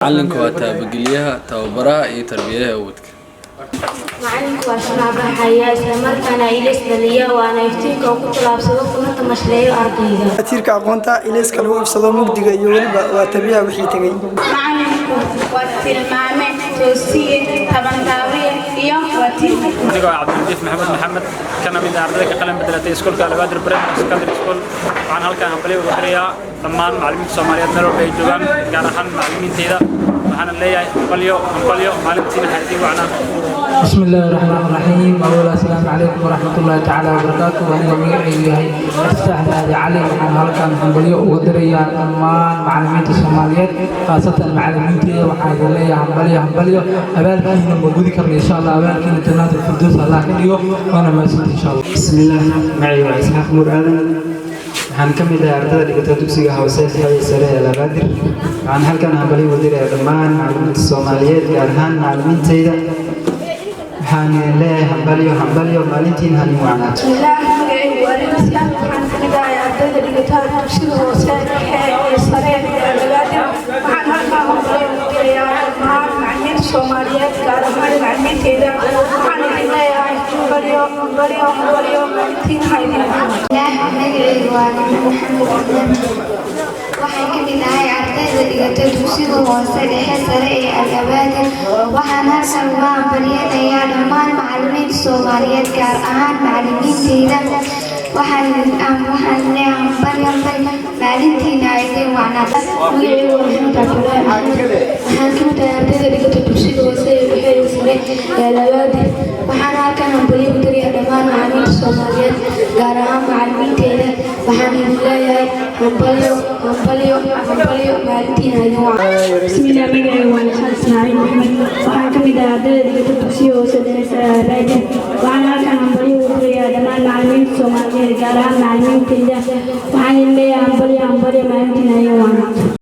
Macalinku waa taabageliyaha, tababaraha iyo tarbiyaha ubadka. Macalinku waa shamac baxaya, islamarkaana ilays dhaliya, waana iftiinka uu ku tallaabsado kuna tamashleeyo ardayga. Tiirka aqoonta, ilayska lagu ifsado mugdiga, iyo weliba waa tabiyaha wixii tegey. Macalinku waa tilmaame, toosiye, tabantaabiye iyo waa tiirka. Anigoo ah Cabdilatiif Maxamed Maxamed, kana mid ah ardayda ka qalin bedelatay iskuulka Alabaadir Primary Secondary School, waxaan halkan hambalyo uga dirayaa dhammaan macallimiinta Soomaaliyeed meel walba ay joogaan, gaar ahaan macallimiinteyda. Waxaana leeyahay hambalyo, hambalyo, maalintiina ha idiin wacnaato. بسم الله الرحمن الرحيم. أولا، السلام عليكم ورحمة الله تعالى وبركاته. وأنا magacaygu yahay Iftaax Mahdi Cali. Waxaan halkan hambalyo uga dirayaa dhammaan macallimiinta Soomaaliyeed, khaasatan macallimiinteyda. Waxaan idin leeyahay hambalyo, hambalyo. Abaalkiina ma gudi karno, insha Allah. Abaalkiina jannaat alfirdows Allah ka dhigo. Waana mahadsantahay, insha Allah. Bismillaah, magacaygu waa Isxaaq Nuur Aadan. Waxaan ka mid ahay ardada dhigata dugsiga hoose dhexe iyo sare ee Labaadir. Waxaan halkan hambalyo uga dirayaa dhammaan macallimiinta Soomaaliyeed, gaar ahaan macallimiinteyda. Waxaan idin leeyahay hambalyo, hambalyo, maalintiin ha idin wacnaato. Bismillaah, magacaygu waa Limasya. Waxaan ka mid ahay ardayda dhigata dugsiga hoose dhexe iyo sare ee Alabaadir. Waxaan halkaa hambalyo ugu dirayaa dhammaan macallimiinta Soomaaliyeed, gaar ahaan macallimiinteyda. Waxaan idin leeyahay hambalyo, hambalyo, hambalyo, maalintiin ha idin wacnaato. Magacaygu waa Nicmo Maxamed Cabdan. Waxaan ka mid ahay ardayda dhigata dugsiga hoose dhexe sare ee Al-Abaadir. Waxaan halkan uga hambalyanayaa dhammaan macallimiinta Soomaaliyeed, gaar ahaan macallimiinteyda. Waxaan leeyahay hambalyo, hambalyo, maalintiina ha idin wacnaato. Magacaygu waa Maxamed Cabdulaahi Maxamed. Waxaan ka mid ahay ardayda dhigata dugsiga hoose ee dhexe iyo sare ee Alabaadir. Waxaan halkan hambalyo u dirayaa dhammaan macallimiinta Soomaaliyeed, gaar ahaan macallimiinteyda. Waxaan idin leeyahay hambalyo, hambalyo, hambalyo, maalintiina idin wacnaato. Bismillaah, magacaygu waa Nishaan Ismaaciil Maxmed. Waxaan ka mid ahay ardayda dhigata dugsiga hoose dhexe sare Alabaadir. Waxaan halkan hambalyo ugu dirayaa dhammaan macallimiinta Soomaaliyeed, gaar ahaan macallimiinteyda. Waxaan idin leeyahay hambalyo, hambalyo, maalintiina idin wacnaato.